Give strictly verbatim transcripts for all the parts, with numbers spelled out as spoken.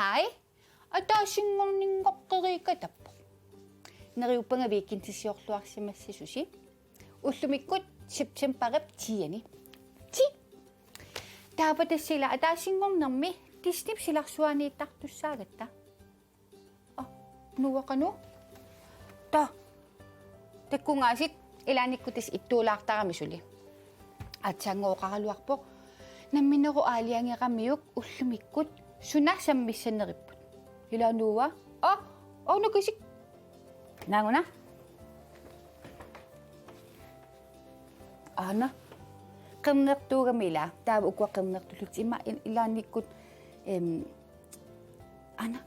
Hej. Ataasinngorninngoqqeriikatappoq. Neriuppunga weekendisiorluarsimassasusi. Ullumikkut septembarip tiani. Ti. Taava tassa ila ataasinngornermi Disneyp silarsuaniittartussaagatta. Ah, nuuaqanu. Ta. Takkunngaasit ilaannikkut tassa ittuulaartarami suli. Aatsaannguaq oqaraluarpoq. Nammineq aalajangeramiuk ullumikkut suna sammissaneripput. Ila nuua. Ah, oh, nakasik. Naaguna. Aana. Qernertuugami ila. Taava ukua qernertullutik ima il-, ilaannikkut, em, aana.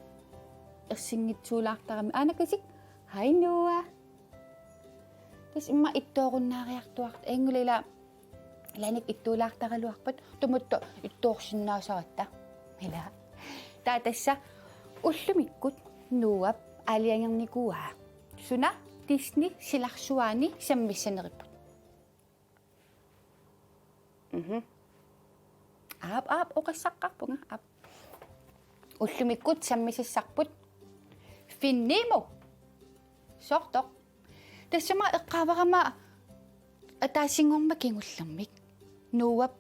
Ersinngitsuulaartarami. Aana nakasik. Hej nuua. Tassa ima ittoorunnaariartuarta. Angula ila ilaannikkut ittuulaartaraluarpat tamatta ittoorsinnaasaratta. Ila. Taava tassa ullumikkut nuuap aalajangernikuuaa. Suna Disney silarsuani sammissaneripput. Mhm. Aap, aap, oqassaqqaarpunga, aap. Ullumikkut sammisassarput Find Nemo. Soortoq. Tassami eqqaavarama ataasinngormat kingullermik. Nuuap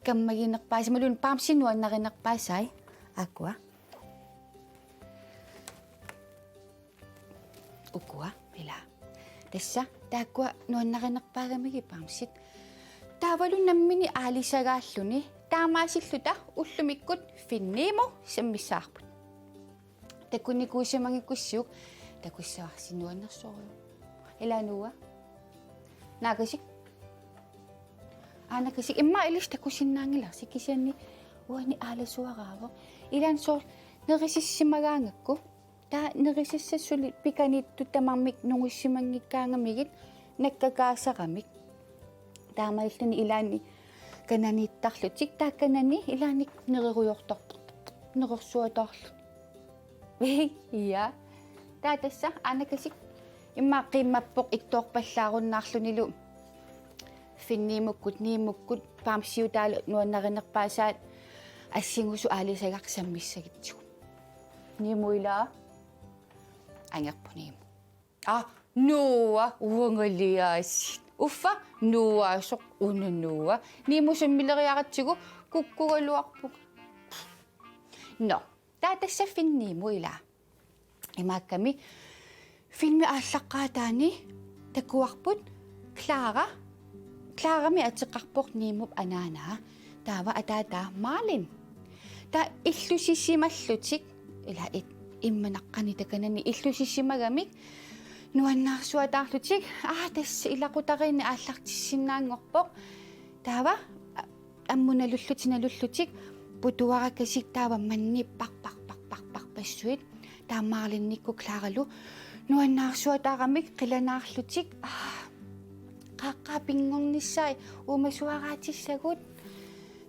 kammaginerpaasai, imaluunniit bamsit nuannarinerpaasai. Aakkua. Ukua, ila. Tassa, taakkua nuannarinerpaagamigit bamsit. Taavalu nammineq aalisagaalluni, taamaasilluta ullumikkut Find Nemo sammissavarput. Takunikuusimanngikkussiuk, takussavarsi nuannersorujuk. Ila nuua. Naakasik. Aa, naakasik. Immaqa ilissi takusinnaanngilarsi kisianni uani aalasuaraavoq. Ilaanni soorlu nerisissimagaangakku. Taava nerisassat suli pikaniittut tamarmik nungussimanngikkaangamigit nakkakaasaramik. Taamaalilluni ilaanni kananiittarlutik, taava kanani ilaanni nererujoortarpoq. Nerersuataarlutik. Ja. Taava tassa, aa, naakasik. Immaqa qimmappoq ittoorpallaarunnaarlunilu. Find Nemokkut, Nemokkut, bamsiutaat nuannarinerpaasaat assingusoq aalisagaq sammissagitsigu. Nemo ila. Angerpoq Nemo. Aa, nuua, uangaliaasit. Uffa, nuuaasoq, una nuua. Nemo sammileriaratsigu kukkugaluarpunga. Nå, taava tassa Find Nemo ila. Imaakkami filmi aallaqqaataani takuarput Clara. Claramik ateqarpoq Nemop anaanaa. Taava ataataa Marlin. Taava illusisimallutik, ila it-, immaqa naqqani takanani illusisimagamik nuannaarsuataarlutik, aa, tassa ilaqutariinni aallartissinnaanngorpoq. Taava, a-, ammut nalullutik, nalullutik, putuarakasik taava mannippar, par, par, par, par, passuit. Taava Marlinikkut Claralu nuannaarsuataaramik qilanaarlutik, aa, qaaqqaa pinngornissaat uumasuaraatissagut.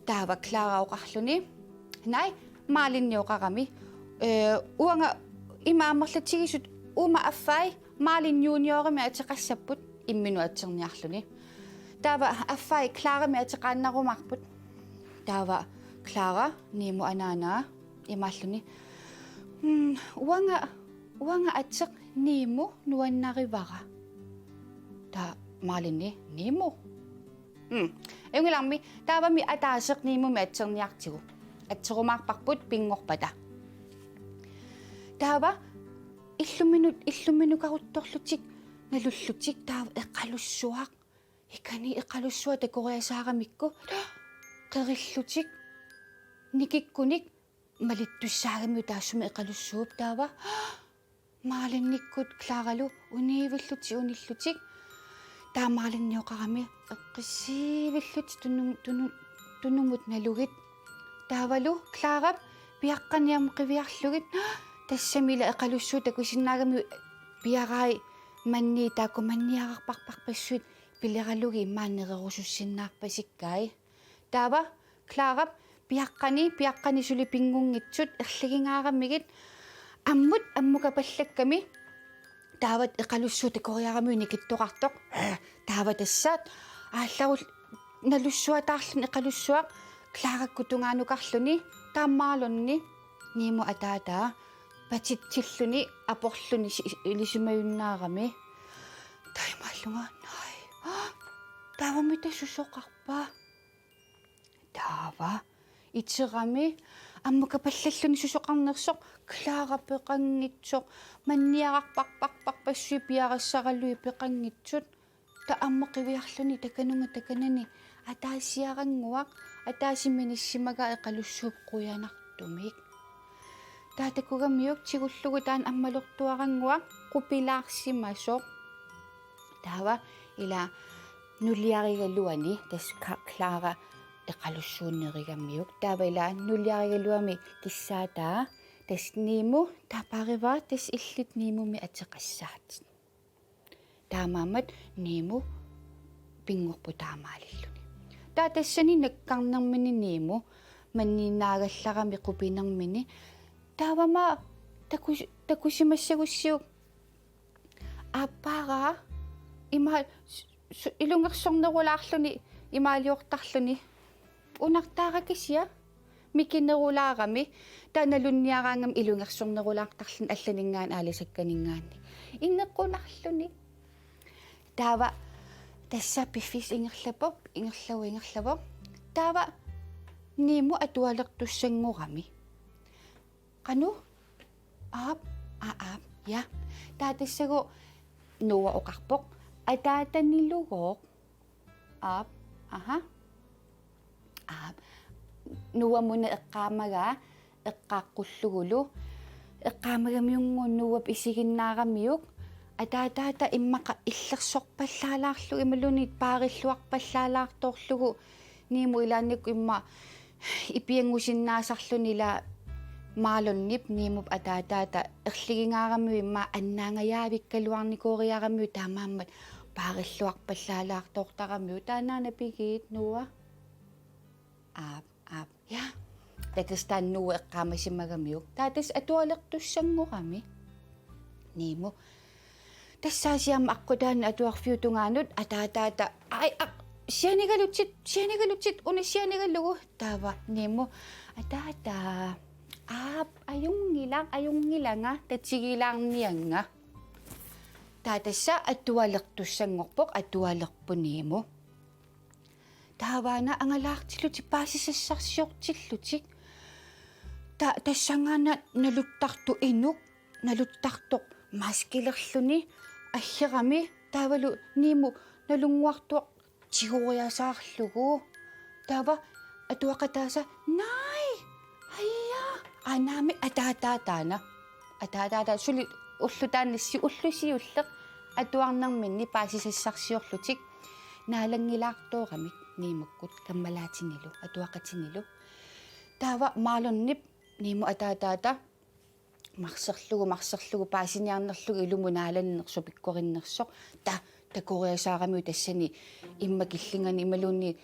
Taava Clara oqarluni: Naa, Marlini oqarami. Ee, uanga ima amerlatigisut uuma affai Marlin juniorimik ateqassapput, imminut atserniarluni. Taava affai Claramik ateqaannarumaarput. Taava Clara, Nemop anaanaa, imaalluni: Hmm, uanga, uanga ateq Nemo nuannarivara. Taava Marlini: Nemo? Hmm. Ajunngilaq, taavami ataaseq Nemomik atserniartigu. Atserumaarparput pinngorpata. Taava illuminut, illuminukaruttorlutik nalullutik taava eqalussuaq. Ikani eqalussuaq takoriasaaramikku qerillutik nikikkunik malittussaagamiuk taassuma eqalussuup taava Marlinikkut Claralu uniivillutik unillutik. Taava Marlini oqarami eqqissiivillutik tunu-, tunu-, tunumut nalugit. Taavalu Clarap piaqqaniarmut qiviarlugit. Tassami ila eqalussuup takusinnaagamiuk piarai Manniit taakku manniararparparpassuit pileralugit immaqa nererusussinnaarpasikkai. Taava Clarap piaqqani, piaqqani suli pinngunngitsut erligingaaramigit ammut ammukapallakkami. Taava eqalussuup takoriaramiuk nikittoqartoq. Taava tassa aallarul nalussuataarluni eqalussuaq Clarakkut tungaanukarluni taamaalunni Nimop ataataa patitsilluni aporluni si-, ilisimajunnaarami. Taamaallunga, nej. Taavami tassa susoqarpa? Taava iterami ammukapallalluni susoqarnersoq Clara peqanngitsoq, manniararparparparpassuit piarassaralugit peqanngitsut. Taava ammut qiviarluni takanunga takanani ataasiarannguaq, ataaseq minissimagaat eqalussuup qujanartumik. Taava takugamiuk tigullugu taanna ammalortuarannguaq qupilaarsimasoq. Taava ila nuliarigaluani tassa Ka-, Clara eqalussuunnerigamiuk. Taava ila nuliarigaluami kissaataa tassa Nemo taparivaa, tassa illit Nemomik ateqassaatit. Taamaammat Nemo pinngorpoq taamaalilluni. Taava tassani nakkarnermini Nemo manniinnaagallarami qupinermini. Taavami takus-, takusimassagussiuk aappaaraa ima su-, su-, ilungersornerulaarluni imaaliortarluni. Unartaara kisianni mikinerulaarami, taava nalunniaraangami ilungersornerulaartarluni allaninngaanniit aalisakkaninngaanniit. Inequnarluni. Taava tassa piffissaq ingerlavoq, ingerlavoq, ingerlavoq. Taava Nemo atualertussanngorami. Qanoq? Aap, aa, aap, ja. Taava tassagu Noah oqarpoq: Ataatanilugooq. Aap, aha. Aap. Noahmuna eqqaamagaa, eqqaaqqullugulu. Eqqaamagamiunngooq Noahp isiginnaaramiuk. Ataataata immaqa illersorpallaalaarlugu imaluunniit paarilluarpallaalaartorlugu. Nemo ilaannikkut immaqa ipianngusinnaasarluni ila Marlinip Nemop ataataata erligingaaramiuk immaqa annaangajaavikkaluarnikooriaramiuk taamaammat paarilluarpallaalaartoortaramiuk. Taannaana pigiit, Noah? Aap, aap. Ja. Taava tassa taanna Noah eqqaamasimagamiuk. Taava tassa atualertussanngorami Nemo. Tassaasiami aqqutaani atuarfiup tungaanut ataataata: Ai, aq, sianigalutsit, sianigalutsit, una sianigalugu. Taava Nemo: Ataataa, aap, ajunngilaq, ajunngilanga, tatigilaarnianga. Taava tassa atualertussanngorpoq, atualerpoq Nemo. Taavaana angalaartillutik paasisassarsiortillutik. Ta-, tassanngaannaq naluttartoq inuk, naluttartoq maskilerluni aggerami, taavalu Nemo nalunnguartuaq tigoriasaarlugu. Taava atuaqataasa: Naaj! Aja! Aa, naamik, ataataataana. Ataataata suli ulloq taanna si-, ulloq siulleq atuarnerminni paasisassarsiorlutik naalanngilaartooramik Nemokkut kammalaatinilu, atuaqatinilu. Taava Marlinip Nemop ataataata marserlugu, marserlugu, paasiniarnerlugu ilumut naalannersoq pikkorinnersoq. Taava takoriasaaramiuk tassani immaqa killingani imaluunniit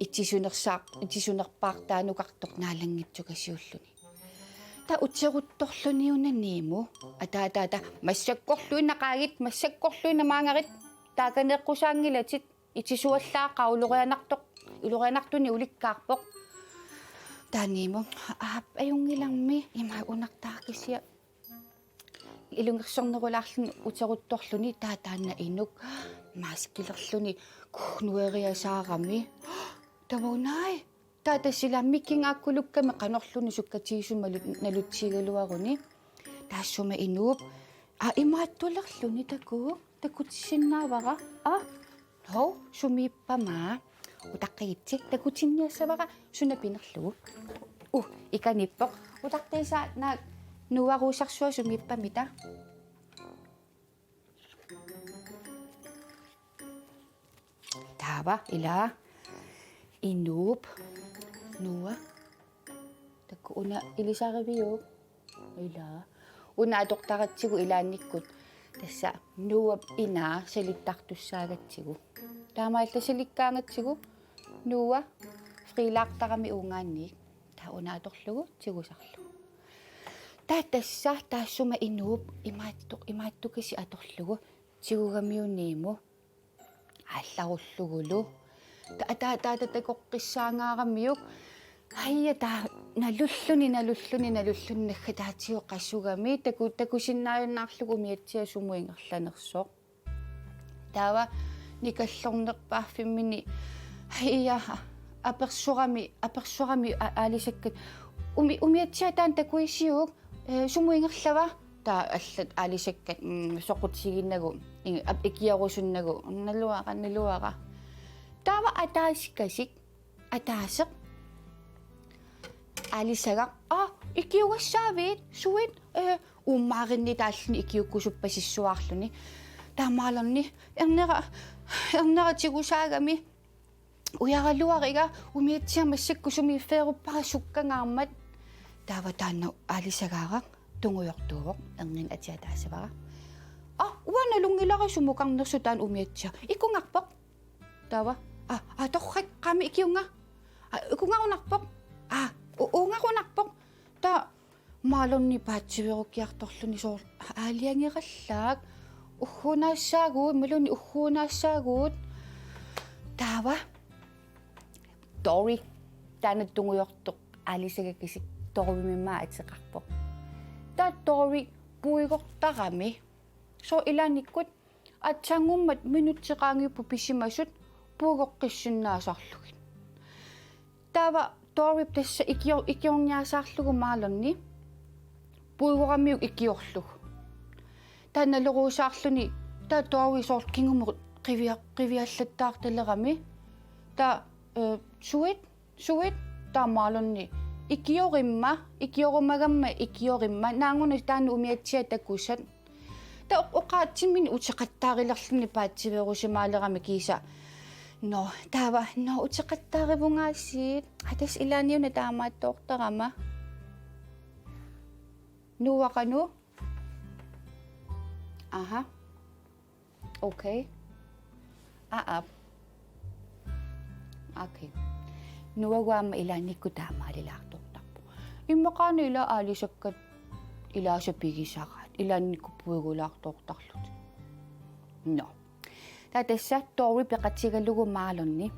itisunersaaq-, itisunerpaartaanukartoq naalanngitsukasiulluni. Taava uteruttorluni una Nemo ataataata: Massakkorluinnaq qaagit, massakkorluinnaq maanngarit, taakaneeqqusaanngilatit. Itisuallaaqaaq, ulorianartoq, ulorianartunik ulikkaarpoq. Taava Nemo: Aap, ajunngilarmi, ima unartaakisia. Ilungersornerulaarluni uteruttorluni, taava taanna inuk maskilerluni, kuh, nueriasaarami. Taava naaj. Taava tassa ila mikinngaakulukkami qanorluunniit sukkatigisumik nalu-, nalutsigigaluaruni. Taassuma inuup, aa, imaattulerluni takuuk, takutissinnaavara. Aa, hov, sumiippama. Utaqqigitsi, takutinniassavara suna pinerlugu. Uh, ikaniippoq. Utaqqiisaa naak nuuaruusarsua sumiippamita. Taava ila inuup. Noah. Takuuk, una ilisariviuk? Ila. Una atortaratsigu ilaannikkut Tassa Noahp inaa salittartussaagatsigu. Taamaallaat salikkaangatsigu Noah friilaartarami uungaanniit. Taava una atorlugu tigusarlugu. Taava tassa taassuma inuup imaattu-, imaattukasik atorlugu tigugamiuk Nemo. Aallarullugulu. Ta-, ta-, taava takoqqissaangaaramiuk. Aja taava nalulluni, nalulluni, nalulluni naggataatigut qasugami. Taku-, takusinnaajunnaarlugu umiatsiaq sumut ingerlanersoq. Taava nikallornerpaaffimmini aja apersorami, apersorami a-, aalisakkat. Umi-, umiatsiaq taanna takuisiuk, eh, sumut ingerlava? Taava allat aalisakkat, mm, soqutiginnagu, i-, ap-, ikiorusunnagu, naluara, naluara. Taava ataasikasik, ataaseq. Aalisagaq, aa, ikiugassaavit, suit, eh, uummaarinni taalluni ikiukkusuppasissuaarluni. Taava Marlini, ernera, ernera tigusaagami. Ujaraluariga umiatsiaq massakkut sumiiffeeruppara sukkangaarmat. Taava taanna aalisagaaraq tungujortuuvoq, erniinnaq atia taassavara. Aa, uanga nalunngilara sumukarnersoq taanna umiatsiaq. Ikungarpoq. Taava. Aa, aa, torrak, qaami ikiunga. Aa, ikungarunarpoq. Aa, u-, uungarunarpoq. Taava Marlini paatsiveerukkiartorluni soorlu aalajangerallak. Ugguunaassaagut, imaluunniit ugguunaassaagut. Taava Dory, taanna tungujortoq aalisagakasik Dorymimmaa ateqarpoq. Taava Dory puigortarami. Soorlu ilaannikkut aatsaannguammat minutsit qaangiupput pisimasut puigoqqissinnaasarlugit. Taava Doryp tassa ikio-, ikiorniasaarlugu Marlini puigoramiuk ikiorlugu. Taava naleruusaarluni taava Dory soorlu kingumut qivia-, qiviallattaartalerami. Taava, eh, suit, suit, taava Marlini ikiorimma, ikiorumagamma, ikiorimma. Naaguna taanna umiatsiaq takusat. Taava oq-, oqaatsiminnik uteqattaarilerluni paatsiveerusimaalerami kiisa. Nå, taava, nå, uteqattaarivunga aasiit. Aa, tassa ilaanni una taamaattoortarama. Noah qanoq? Aha. Okay. Aap. Okay. Noah aamma ilaannikkut taamaalilaartortarpoq. Immaqaana ila aalisakkat ilaasa pigisaraat. Ilaannikkut puigulaartortarlutik. Nå. Taava tassa Dory peqatigalugu Marlini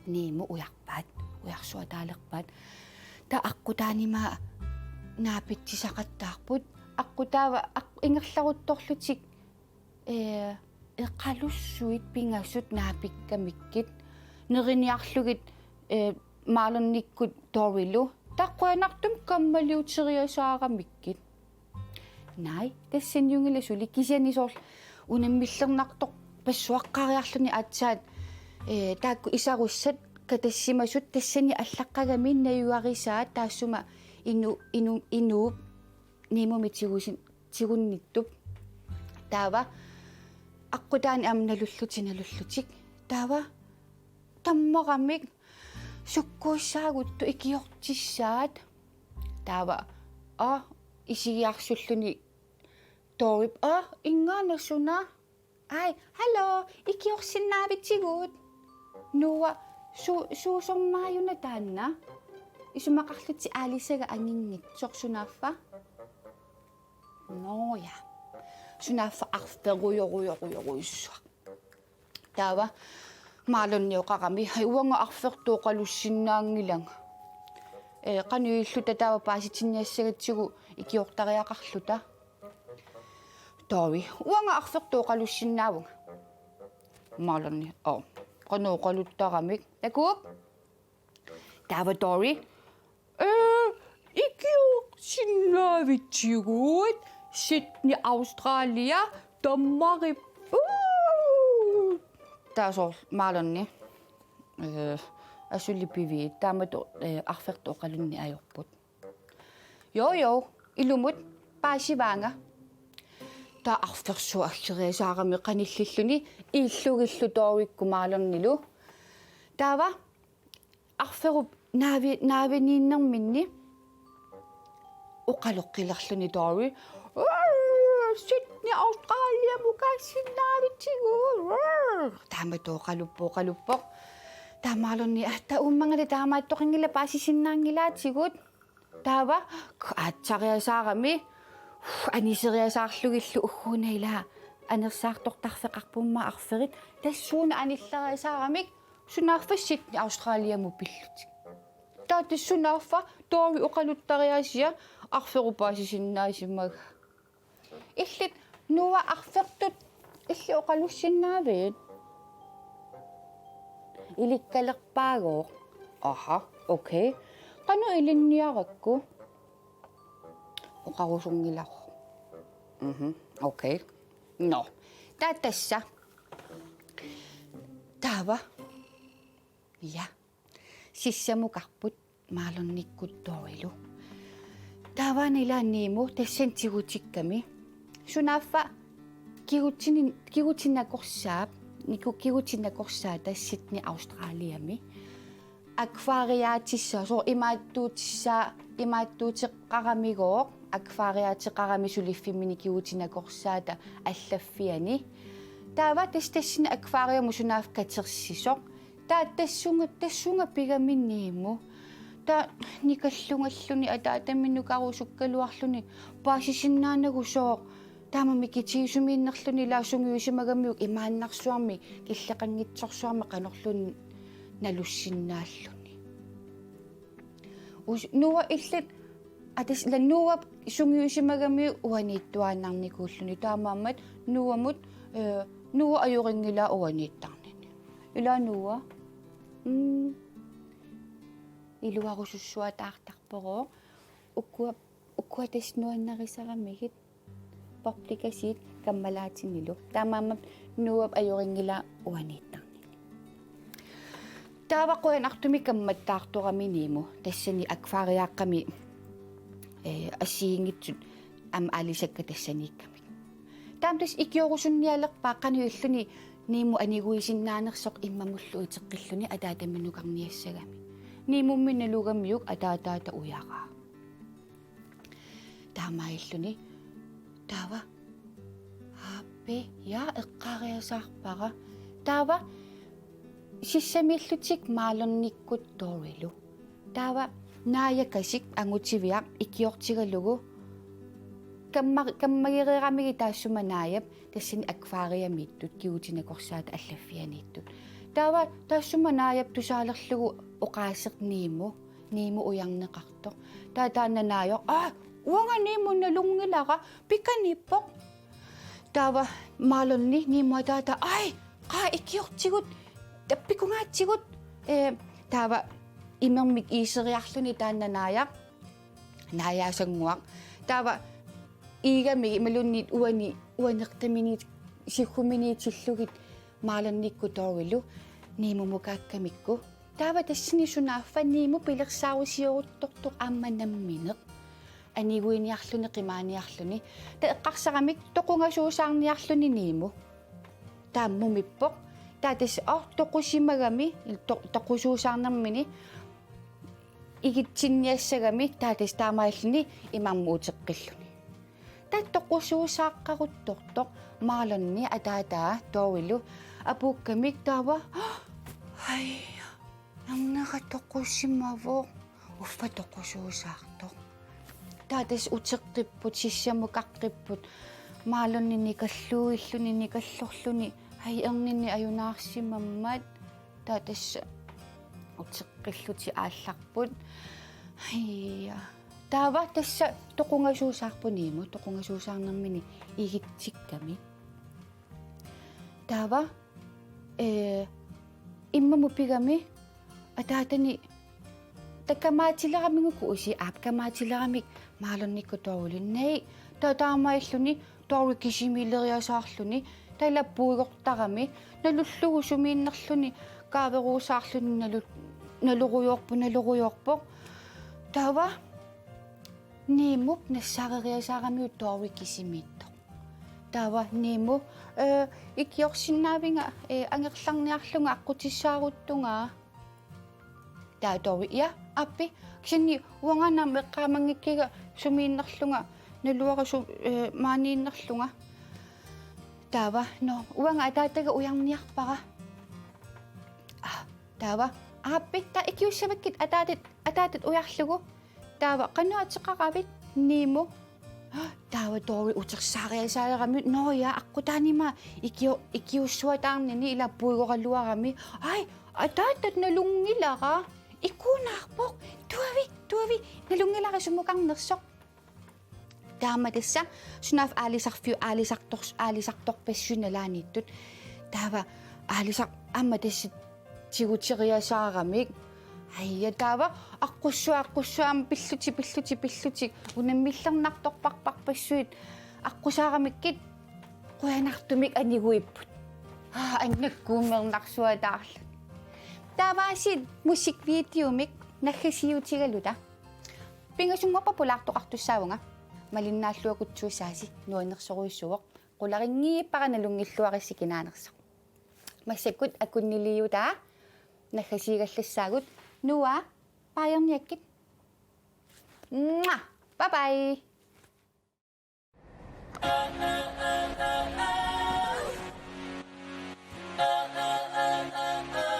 Nemo ujarpaat. Ujarsuataalerpaat. Taava aqqutaani aamma naapitsisaqattaarput. Aqqut taava aq-, ingerlaruttorlutik, eh, eqalussuit pingasut naapikkamikkit. Neriniarlugit, eh, Marlinikkut Dorylu. Taava qujanartumik kammaliuteriasaaramikkit. Naa, tassanngiunngilaq suli kisianni soorlu unammillernartorpassuaqqaariarluni aatsaat, eh, taakku isarussat katassimasut tassani allaqqagami najugarisaat taassuma inu-, inu-, inuup Nemomik tigusin-, tigunnittup. Taava aqqutaani aamma nalullutik, nalullutik. Taava tammaramik sukkuussaaguttoq ikiortissaat. Taava, aa, isigiarsulluni Doryp, aa, ingaana suna? Ai, hallo, ikiorsinnaavitigut? Noah, su-, suusormaajuna taanna? Isumaqarlutit aalisagaq anginngitsoq, sunaaffa? Nå ja. Sunaaffa arferujorujorujorujussuaq. Taava Marlini oqarami, haj, uanga arfertut oqalussinnaanngilanga. Eh, qanoq ililluta taava paasitinniassagatsigu ikiortariaqarluta? Dory, uanga arfertut oqalussinnaavunga. Marlini, oo, qanoq oqaluttaramik? Takuuk? Taava Dory, eh, ikiorsinnaavitigut, Sydney, Australia, Danmarkip. Uu! Taava soorlu Marlini, eh, asuli piviit, taamatut, eh, arfertut oqalunneq ajorput. Jo, jo, ilumut paasivaanga. Taava arfersuaq aggeriasaarami qanillilluni iillugillu Dorykkut Marlinilu. Taava arferup naavi-, naaviniinnerminni oqaloqqilerluni Dory: "Sit-, Ni Australiamukaassinnaavisigut. Taamatut oqaluppoq, oqaluppoq. Taava Marlini, aa, taava uummangali taamaattoqanngilaq paasisinnaanngilaatigut. Taava, k-, aatsariasaarami, aniseriasaarlugillu ugguuna ila anersaartortarfeqarpummi arferit, tassuuna anilleriasaaramik, sunaaffa Sydney Australiamut pillutik. Taava tassa sunaaffa Dory oqaluttariaasia arferup paasisinnaasimagami. Illit Noah arfertut illit oqalussinnaavit? Ilikkalerpaagooq. Aha, okay. Qanoq ilinniarakku? Oqarusunngilara. Mhm, okay. Nå. Taava tassa. Taava. Ja. Sissamukarput Marlinikkut Dorylu. Taava ila Nemo tassani tigutikkami. Sunaaffa kigutsini-, kigutit nakorsaat, niku-, kigutit nakorsaata Sydney Australiami. Akvariaatissaa, soorlu imaattuutissaa, imaattuuteqaramigooq, akvariaateqarami suliffimmini kigutit nakorsaata allaffiani. Taava tassa tassani akvariamut sunaaffa katersisoq. Taava tassunga, tassunga pigami Nemo. Taava nikallungalluni ataataminukarusukkaluarluni paasisinnaanagu sooq. Taama mikitigisumik innerluni ila sungiusimagamiuk imaannarsuarmi, killeqanngitsorsuarmi qanorluunniit nalussinnaalluni. Us-, Noah illit, aa tassa ila Noah sungiusimagamiuk uaniittuaannarnikuulluni taamaammat Noahmut, eh, Noah ajorinngilaa uaniittarnini. Ila Noah. Mm. Iluarusussuataartarporooq. Ukua, ukua tassa nuannarisaramigit. Poppikasiit kammalaatinilu. Taamaammat Noahp ajorinngilaa uaniittarnini. Taava qujanartumik kammattaartorami Nemo. Tassani akvariaaqqami, eh, assigiinngitsut aamma aalisakkat tassaniikkamik. Taava tassa ikiorusunnialerpaa qanoq illuni Nemo aniguisinnaanersoq immamullu uteqqilluni ataataminukarniassagami. Nemommi nalugamiuk ataataata ujaraa. Taamaalilluni. Taava. Aappi, ja eqqaariasaarpara. Taava. Sissamiillutik Marlinikkut Dorylu. Taava naajakasik angutiviaq ikiortigalugu. Kamma-, kammagereeramigit taassuma naajap tassani akvariamiittut kigutit nakorsaata allaffianiittut. Taava taassuma naajap tusaalerlugu oqaaseq Nemo. Nemo ujarneqartoq. Taava taanna naajoq, aa, uanga Nemo nalunngilara, pikaniippoq. Taava Marlini Nemo ataata, ai, qaa ikiortigut, tappikungaatsigut. Eh, taava imermik iiseriarluni taanna naajaq, naajaasannguaq. Taava iigamik imaluunniit uani, uanertaminiit, sigguminiitillugit Marlinikkut Dorylu Nemomukaakkamikku. Taava tassani sunaaffa Nemo pilersaarusioruttortoq aamma nammineq. Aniguiniarluni qimaaniarluni. Taava eqqarsaramik toqungasuusaarniarluni Nemo. Taava mumippoq. Taava tassa, oh, toqusimagami, to-, toqusuusaarnermini. Igitsinniassagami, taava tassa taamaalilluni imarmut uteqqilluni. Taava toqusuusaaqqaruttortoq Marlini ataataa Dorylu apuukkamik taava. Ai, ernera toqusimavoq, uffa toqusuusaartoq. Taava tassa uteqqipput, sissamukaqqipput, Marlini nikalluuilluni, nikallorluni, ai, erninni ajunaarsimammat. Taava tassa uteqqillutik aallarput. Ai, ja. Taava tassa toqungasuusaarput Nemo, toqungasuusaarnermini igitsikkami. Taava, eh, immamut pigami ataatani takamaatileraminguku usi aap kamaatileramik Marlinikkut Dorylu. Nei, taava taamaalilluni Dory kisimiileriasaarluni, taava ila puigortarami, nalullugu sumiinnerluni, kaaveruusaarluni nalu-, nalorujoorpoq, nalorujoorpoq. Taava Nemop nassaareriasaaramiuk Dory kisimiittoq. Taava Nemo, eh, ikiorsinnaavinga, eh, angerlarniarlunga aqqutissaaruttunga. Taava Dory, ja, aappi, kisianni uanga aamma eqqaamanngikkiga sumiinnerlunga, naluara su-, eh, maaniinnerlunga. Taava, nå, uanga ataataga ujarniarpara. Ah, taava, aappi, taava ikiussavakkit ataatat, ataatat ujarlugu. Taava, qanoq ateqaravit, Nemo? Taava Dory utersaariasaarami, nå ja, aqqutaanima ikio-, ikiussuataarnini ila puigoraluarami. Ai, ataatat nalunngilara. Ikuunaarpoq. Tuavi, tuavi, nalunngilara sumukarnersoq. Taama tassa, sunaaffa aalisarfiup aalisartors-, aalisartorpassuit nalaaniittut. Taava aalisar-, aamma tassa tiguteriasaaramik. Aja taava, aqqussua-, aqqussua-, aamma pillutik, pillutik, pillutik. Unammillernartorparparpassuit. Aqqusaaramikkit qujanartumik aniguipput. Aa, annakkuummernarsuataarluni. Taavaasit musikvideomik naggasiutigaluta. Pingasunngorpat pulaartoqartussaavunga. Malinnaalluakutsuussaasi, nuannersorujussuuvoq. Qularinngiippara nalunngilluarissi kinaanersoq. Massakkut akunniliutaa naggasiigallassaagut. Noah, baajerniakkit. Mwah! Bye bye.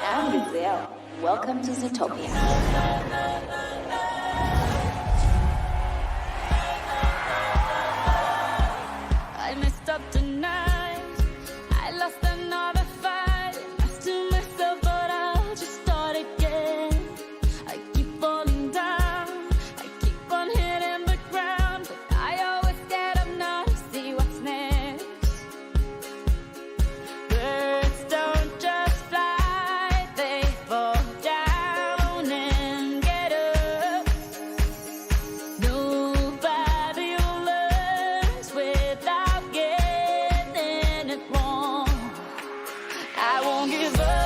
I'm Gazelle. Welcome to Zootopia. I messed up tonight. I lost another fight. I still mess up, but I'll just start again. I keep falling down. I keep on hitting the ground, but I always get up now to see what's next. Birds don't just fly, they fall down and get up. Nobody learns without getting it wrong. I won't give up.